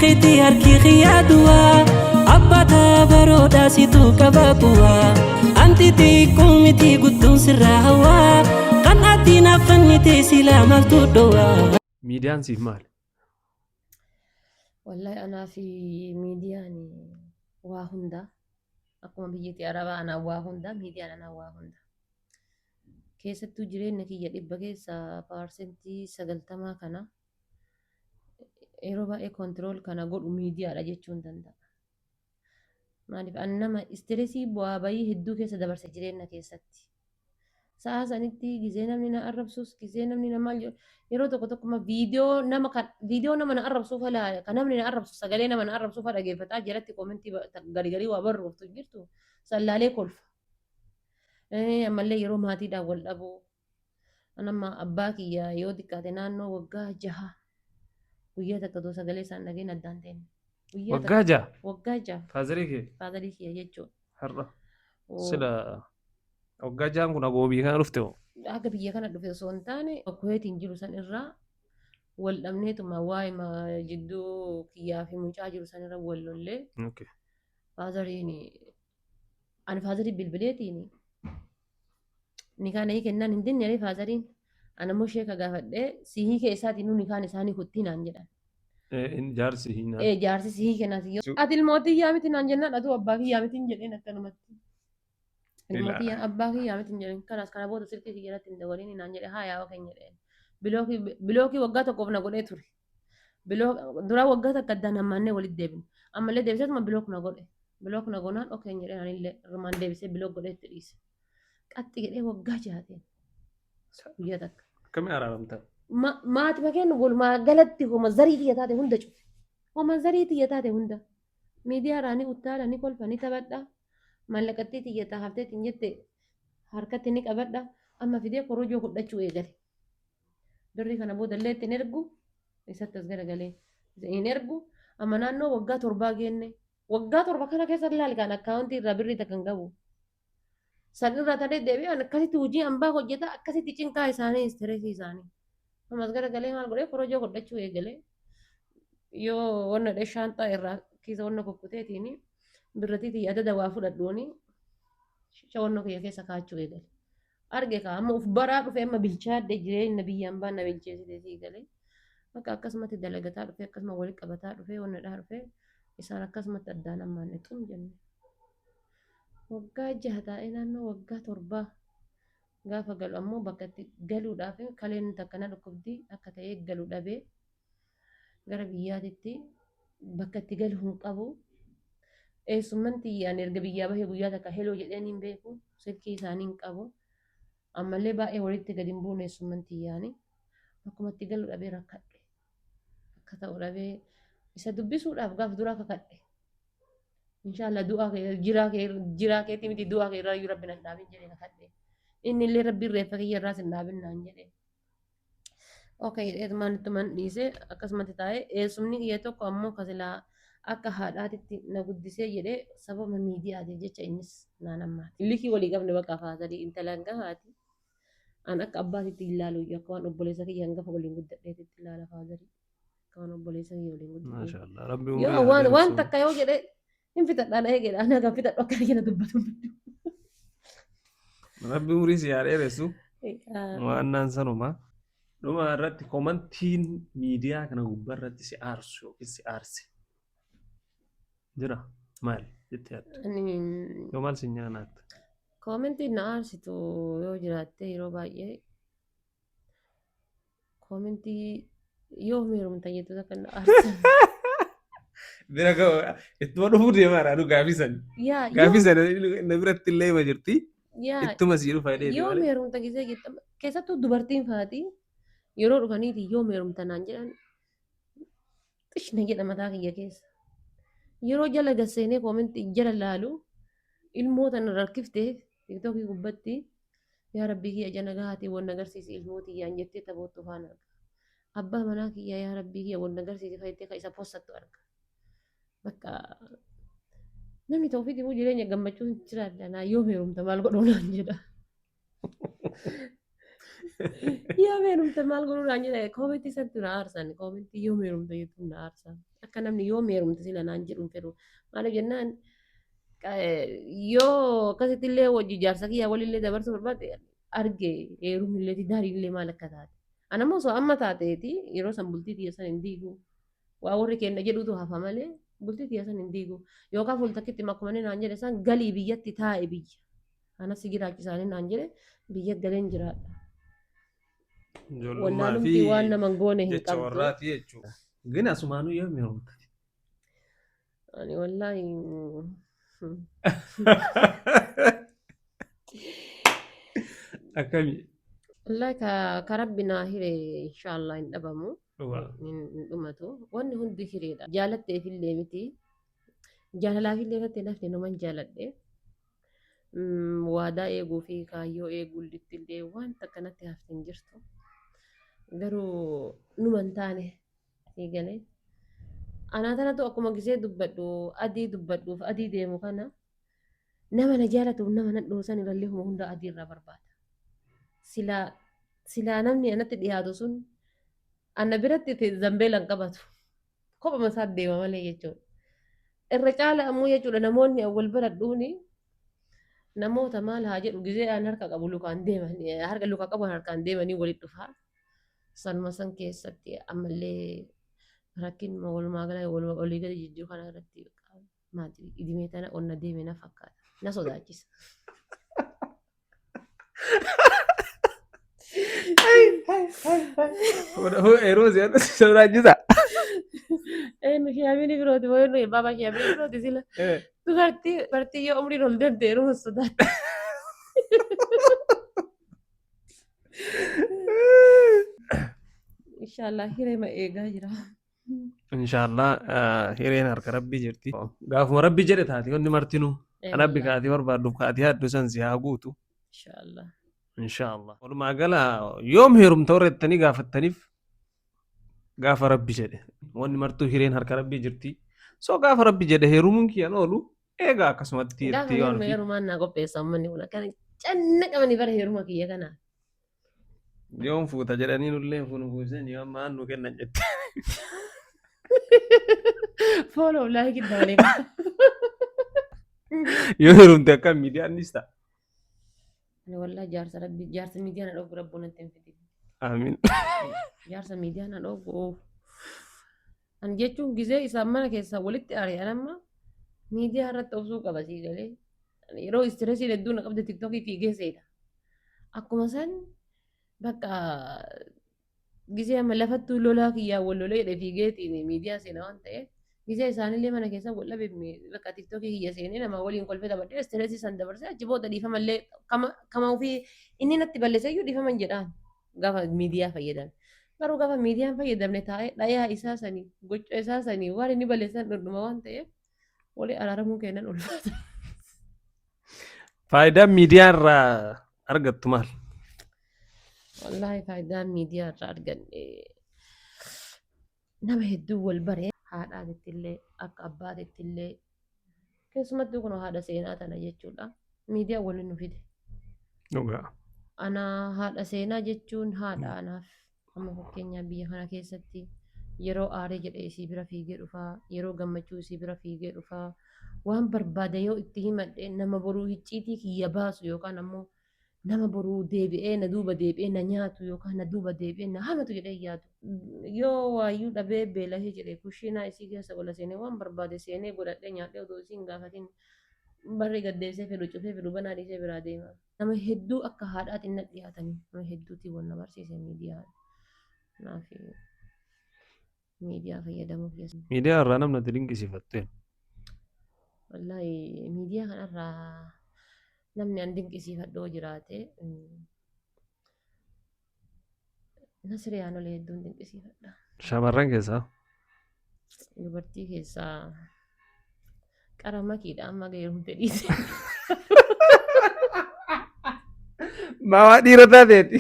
Keetii harki kiyyaa duwwaa abbaa tabaroodhaa situ qaba quwaa anti xiqqoo miti guddoon sirraa hawaa kan ati naaf kennite silaa maaltu dhowaa. Miidiyaan siif maali? Wallahi anaa fi miidiyaan waa hunda, akkuma biyyatti arabaa anaa waa hunda, miidiyaan anaa waa hunda. Keessattuu jireenya kiyya 100 keessaa 90% kana yeroo baay'ee control kana godhu miidiyaadha jechuun danda'a. Maaliif an nama stress bu'aa bayii hedduu keessa dabarse jireenya keessatti. Sa'a sanitti gizee namni na arrabsus, gizee namni na maal jedhu, yeroo tokko tokko viidiyoo nama kan viidiyoo nama na arrabsuuf ala kan namni na arrabsu, sagalee nama na arrabsuuf dhageeffataa jalatti comment garii garii waa barrooftu hin jirtu, sallaalee kolfa. Ammallee yeroo maatiidhaan wal dhabuu, an amma abbaa kiyya yoo xiqqaate naannoo waggaa 6 guyyaa takka otoo sagalee isaan dhageen addaan teenne. Guyyaa Waggaa 6? Waggaa 6. Faazarii kee? Faazarii kiyya jechuudha. Har'a. Sila waggaa 6n kun haguma biyya kana dhufte moo? Akka biyya kana dhufe osoo hin taane, Kuweetiin jiru san irraa wal dhabneetuma waa'ima jidduu kiyyaa fi mucaa jiru san irra wal lollee. Faazariin ani faazarii bilbileetiin nikaan hiikennaan hin dinne jedhee, faazariin ani immoo sheeka gaafadhee si hiikee isaatiin nu nikaan isaanii kuttii naan jedhan. Jaarsi hin Ee, jaarsi si hiike naan si ati ilmootii yaa miti naan jennaan, atuu abbaa kiyyaa miti hin jedheen akkanumatti. Ilmootii yaa abbaa kiyyaa miti hin jedheen, kanaas kana booda silkii kiyya irratti hin dawwaliin naan jedhe, haa yaa keenya jedheen. Block waggaa tokkoof na godhee ture. Block duraa waggaa takka addaan hammaannee walitti deebine. Ammallee deebiseetuma block na godhe. Block na gonaan okay jedheen, anillee irrumaan deebisee block godhee itti dhiise. Qaxxi jedhee waggaa 6 teen guyyaa takka. Akkamii araaramtan? Maatima keenya walumaa galatti homa zarii tiyya taate hunda cufe. Homa zarii tiyya taate hunda. Miidiyaa irraa ni uttaala, ni kolfa, ni taphadha. Maallaqattii tiyya taa hafteetiin jette harkatti ni qabadha. Amma fidee korojoo hodhachuu eegale. Birrii kana booda illee ittiin ergu isatti as garagalee hin ergu. Amma naannoo waggaa 7 geenne. Waggaa 7 kana keessa ilaali, kan account irraa birrii takka hin qabu. San irraa taree deebi'ee an akkasitti hojii ambaa hojjeta, akkasitti cinqaa isaanii, stress isaanii. Ammas garagalee maal godhee korojoo hodhachuu eegalee, yoo wanna dhee shaanxaa irraa kiisa wanna kukkuteetiin birratii tiyya adada waa fudhadhuuni shawannoo kiyya keessa kaachuu eegale. Arge kaa, amma uf baraa dhufe, amma bilchaadhe, jireenya biyya ambaa na bilcheessite sii galee. Bakka akkasumatti dalagataa dhufe, akkasuma walitti qabataa dhufe, wanna dhaa dhufe, isaan akkasumatti addaan ammaan xum jenne. Waggaa 6 taa'ee naannoo waggaa 7 gaafa galu ammoo bakka itti galuudhaaf kaleen takka na dhukkubdi, akka ta'ee galu dhabee gara biyyaatitti bakka itti galu hin qabu. Eessumman tiyya ani erga biyyaa bahee guyyaa takka heloo jedheen hin beeku, silkii isaanii hin qabu. Ammallee baay'ee walitti gadi hin buune eessumman tiyyaani. Bakkuma itti galu dhabee rakkadhe. Akka ta'u dhabee isa dubbisuudhaaf gaaf duraa kakadhe. Inshaallah du'aa kee jiraa kee jiraa keetii miti, du'aa kee irraa iyyuu rabbi nan dhaabin jedhee kakadhe. Inni illee rabbiin reeffa kiyya irraas hin dhaabin naan jedhe. Okay jedheetumaan ittuman dhiise, akkasumatti taa'e. Eessumni kiyya tokko ammoo kasilaa akka haadhaatitti na guddisee jedhee sababa miidiyaatiif jecha innis naan ammaati. Likii walii qabne bakka faazarii intala hangafaati. An akka abbaatitti hin ilaalu iyyuu, akka waan obboleessa kiyya hangafa waliin guddadheetitti ilaala faazarii. Akka waan obboleessa kiyya waliin guddadhee. Maashaallah. Rabbi umurii Yoo haa waan dheeressu. takka yoo jedhe hin fixadha, na eegedha. Ana kan fixadhu akka jala dubbatu hin fedhu. Rabbi umurii si haa dheeressu. Mo'annaan sanuma. Dhuma irratti comment iin miidiyaa kana gubbaa irratti si aarsu yookiin si aarse jira, maali jettee yaadda? Ani Yoo maal si nyaanaatti? Comment iin na aarsitu yoo jiraatte, yeroo baay'ee comment yoo heerumta jettu takka na aarsa. Bira ga'u ittuma dhufuu deemaa anu gaafii san. Yaa Gaafii sana na biratti illee hima jirti. Yaa Ittuma sii dhufa jedhee yoo malee. heerumta gisee jettu, keessattuu dubartiin faati yeroo dhufaniiti yoo heerumta naan jedhan xishna jedha mataa kiyya keessa. Yeroo jala gasseenee comment jala laalu, ilmoo tana rakkiftee TikTok gubbatti yaa rabbii kiyya ija nagahaatiin wal agarsiisi ilmoo tiyyaan jettee taphoottu faana arga. Abbaa manaa kiyya yaa rabbii kiyya wal agarsiisi fayyadee kan isa possattu arga. Bakka namni ta'uu fi jireenya gammachuu hin jiraadha naa yoo heerumta maal godhuu naan jedha. Yoo heerumta maal godhuu naan jedha, comment santu na aarsan, comment yoo heerumta jettu na aarsan. Akka Akka namni yoom heerumte sila naan jedhu hin fedhu. Maaliif jennaan yoo akkasitti illee hojii jaarsa kiyyaa walillee dabarsuu barbaade arge heerumillee tidaariillee maal akka taate. Ana immoo osoo amma taateeti yeroo san bultii tiyya san hin diigu. Waa warri kenna jedhutu hafa malee bultii tiyya san hin diigu. Yookaan fuultakkitti akkuma inni naan jedhe san galii biyyatti taa'e biyya. Anas si jiraachisaanii naan jedhe biyya galeen jiraadha. Ijoollummaa Wallaalumti fi waan nama hin goone hin jecha qabdu. warraati jechuudha. Gin asumaanuu yoom heerumta? Ani wallaahi Akkami? Wallaahi ka rabbi naa hire inshaallah hin dhabamu. Dhugaa. Hin dhumatu. Wanni hundi hireedha. Jaalatteefillee miti. Jaalalaafillee irratti hin hafne numan jaaladhe. Waadaa eeguu fi kaayyoo eeguullitti illee wanta akkanatti hafte hin jirtu. Garuu numa hin taane sii galee. Anaa tanatu akkuma gisee dubbadhu adii dubbadhuuf adii deemu kana nama na jaalatuuf nama na dhoosan irrallee huma hunda adii irraa barbaada. Silaa silaa namni anatti dhiyaatu sun ana biratti zambeela hin qabatu. Kophuma isaa deema malee jechuudha. Irra caala ammoo jechuudha namoonni wal baradhuuni namoota maal haa jedhu gizee aan harka qabu lukaan deeman harka luka qabu harkaan deemanii walitti dhufaa. Sanuma san keessatti ammallee rakkinuma walumaa gala walii gadi jijjiiru kana irratti maatii idimee tana onna deeme na fakkaata. Na sodaachisa. Yeroo si sodaachisa. Eenyu shiyaamiini birooti moo eenyu baaba shiyaamiini birooti sila. Dubartii dubartii yoo umriin ol deemte yeroo sodaatti. Inshaallah hireema eegaa jira. Inshaallah hireen harka rabbii jirti. Gaafuma rabbi jedhe taati wanni martinuu. Kan rabbi kaati barbaadduuf kaati yaaddu san si haa guutu. Inshaallah. Inshaallah. Walumaa gala yoom heerumta warra jettanii gaafattaniif gaafa rabbi jedhe. Wanni martuu hireen harka rabbii jirti. So gaafa rabbi jedhe heerumuun kiyyan oolu eegaa akkasumatti Gaafa jettee waan heeruma ofii. heerumaan naa qopheessa uummanni kun akkana cannaqamanii bara heeruma kiyya kanaa. Yoom fuuta jedhanii nullee fuunu fuusanii amma aan nu kennan jette. Follow like dabalee. Yoo heerumte akka miidiyaan ni ta'a. Ani wallahi jaarsa rabbi jaarsa miidiyaa na dhoogu rabbuun natti hin fidin. Amiin. Jaarsa miidiyaa na dhoogu. Ani jechuun gizee isaan mana keessaa walitti ari'an amma miidiyaa irratti obsuu qaba sii galee. Ani yeroo istireesiin hedduu na qabde tiktookii fiigee seena. Akkuma san bakka gizee amma lafattuu lolaa kiyyaa wal lolee jedhe fiigeetiin miidiyaa seena waan ta'eef gizee isaanillee mana keessa wal dhabe bakka tiktookii kiyya seenee nama waliin kolfee taphadhee istireesii san dabarsee achi booda dhiifamallee kama ofii inni natti balleesseyyuu dhiifama hin jedhaan. Gaafa miidiyaa fayyadame. Garuu gaafa miidiyaa hin fayyadamne taa'ee dhayaa isaa sanii gocha isaa sanii waan inni balleessan dhundhuma waan ta'eef walii araaramuu kennan ulfaata. Faayidaan miidiyaa irraa argattu maal? Wallaahi faayidaan miidiyaa irraa arganne nama hedduu wal bare haadhaatitti illee akka abbaatitti illee keessumattuu kun haadha seenaa tana jechuudha. Miidiyaa waliin nu fide. Dhugaa. Ana haadha seenaa jechuun haadha anaaf amma fakkeenyaa biyya kana keessatti yeroo aaree jedhe isii bira fiigee dhufaa yeroo gammachuu isii bira fiigee dhufaa waan barbaade yoo itti himadhe nama boruu hicciitii kiyya baasu yookaan ammoo nama boruu deebi'ee na duuba deebi'ee na nyaatu yookaan na duuba deebi'ee na hamatu jedhee hin yaadu. Yoo waayyuu dhabee beelahee jedhe kushiinaa isii keessa gola seenee waan barbaade seenee godhadhee nyaadhee odoo isii hin gaafatin barri gaddeessee fedhu cufee fedhu banaa dhiisee biraa deema. Nama hedduu akka haadhaatiin na dhiyaatanii nama hedduutiin wal na barsiise miidiyaan. Kanaaf miidiyaa fayyadamuu keessa. Miidiyaa irraa namni ati dinqisiifattu eenyu? Wallaahi miidiyaa kanarraa namni an dinqisiifadhu yoo jiraate Nasree Aanolee hedduun dinqisiifadha. Shamarran keessaa? Dubartii keessaa qara makiidha amma heerumte dhiise. Maa dhiira taateeti.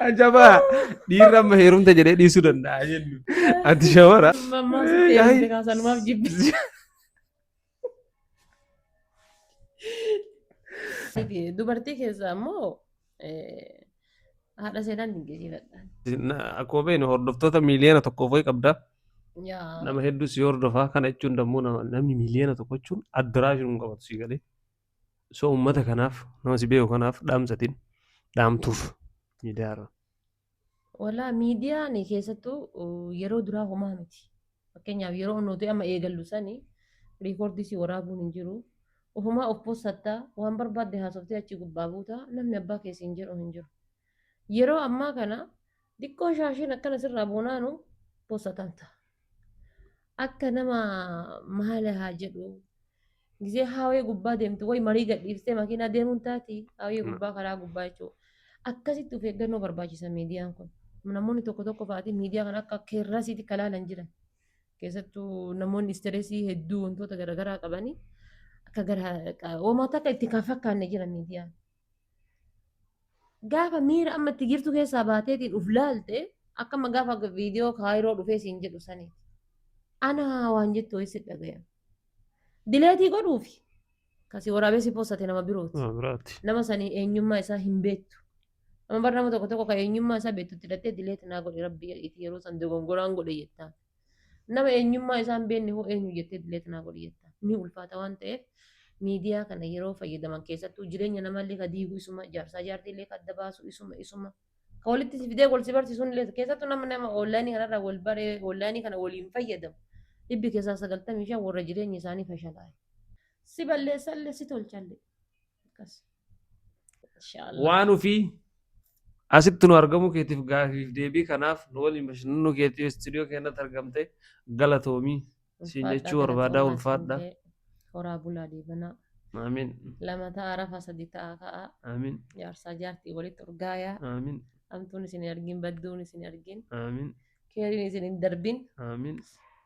Ajabaa dhiirri amma heerumte jedhee dhiisuu danda'a jennu. Ati shamara. Mammaa sitti heerumte kaasanumaaf jibbi. Dubartii keessaa immoo Haadha seenaan dinqisiifadha. Akkuma beeknu hordoftoota 1 miiliyoona wayi qabda. Yaa. Nama hedduu si hordofaa. Kana jechuun dammoo namni 1 miiliyoona jechuun addaraashin hin qabatu si galee. So uummata kanaaf, nama si beeku kanaaf dhaamsatiin dhaamtuuf miidiyaarra. Walaa miidiyaan keessattuu yeroo duraa homaa miti. Fakkeenyaaf, yeroo nuti amma eegallu sani record si waraabuun hin jiru. Ofumaa of postattaa, waan barbaadde haasoftee achi gubbaa buutaa, namni abbaa keessa hin jedhu hin jiru. Yeroo ammaa kana xiqqoo shaashiin akkana sirraa boonaanu postatamta. Akka nama maal haa jedhu, gisee haawee gubbaa deemtu wayi marii gadhiiftee makiinaa deemuun taati haawee gubbaa karaa gubbaa jechuudha. Akkasitti of eeggannoo barbaachisa miidiyaan kun. Namoonni tokko tokko fa'aatii miidiyaa kana akka keerrasiitti kalaalan jiran. Keessattuu namoonni stress hedduu wantoota garaagaraa qabanii akka gara uummata akka itti kan fakkaanne jira miidiyaan. Gaafa miira amma itti jirtu keessaa baateetiin uf laalte, akkama gaafa viidiyoo kaayiroo dhufee siin jedhu saniiti. Ana waan jettu wayii si dhagaya. Delete godhuufi. Kasi waraabee si postate nama birooti. Nama biraati. Nama sanii eenyummaa isaa hin beektu. Nama bar nama tokko tokko kan eenyummaa isaa beektutti hidhattee "delete naa godhe, rabbi jedhiiti, yeroo san dogongoraan godhe" jettaan. Nama eenyummaa isaa hin beekne hoo eenyu jettee "delete naa godhe" jettaan. Ni ulfaata. Waan ta'eef, miidiyaa kana yeroo fayyadaman, keessattuu jireenya namallee ka diigu isuma, jaarsaa jaartiillee ka adda baasu isuma isuma. Ka walitti si fidee wal si barsiisuun illee, keessattuu nama nama online kanarraa wal baree online kana waliin fayyadamu. 95% warra jireenya isaanii fashalaa'e. Si balleessallee si tolchallee. Akkas. Inshaallah. Waan ofii asitti nu argamuu keetiif, gaafiif deebii kanaaf nu waliin bashannanuu keetiif, istuudiyoo keenyatti argamte galatoomii siin Ulfaadhaa. jechuu barbaadaa. Galatoomaa. Ulfaadhaa. Siin horaa bulaa deebanaa. Amiin. Lama ta'a rafa, sadi ta'a ka'a. Amiin. Jaarsaa jaartii walitti urgaayaa. Amiin. Hamtuun isin hin argin, badduun isin hin argin. Amiin. Keeriin isin hin darbin. Amiin.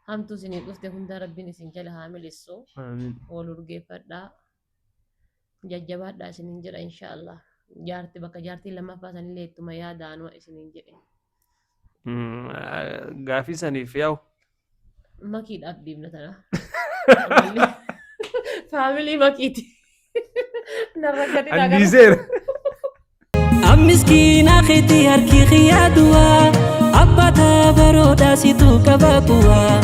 Hamtuu isin dhufte hundaa Rabbiin isin jala haa milisu. Amiin. Wal urgeeffadhaa. Jajjabaadhaa isinin jedha inshaallah. Jaarti bakka jaartii lammaffaa sanillee ittuma yaadaanuma isinin jedhe. Gaafii saniif yaa'u. Makiidhaaf dhiibna tana. Family makiiti. Narra gadi. Andiiseera. Miskiina keetii harki xiyyaa duwwaa abbata baroodhaa situ qaba quwaa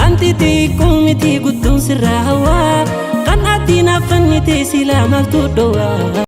anti xiqqoo miti guddoon sirraa hawaa kan addiin affannite silaa maaltu dhowaa.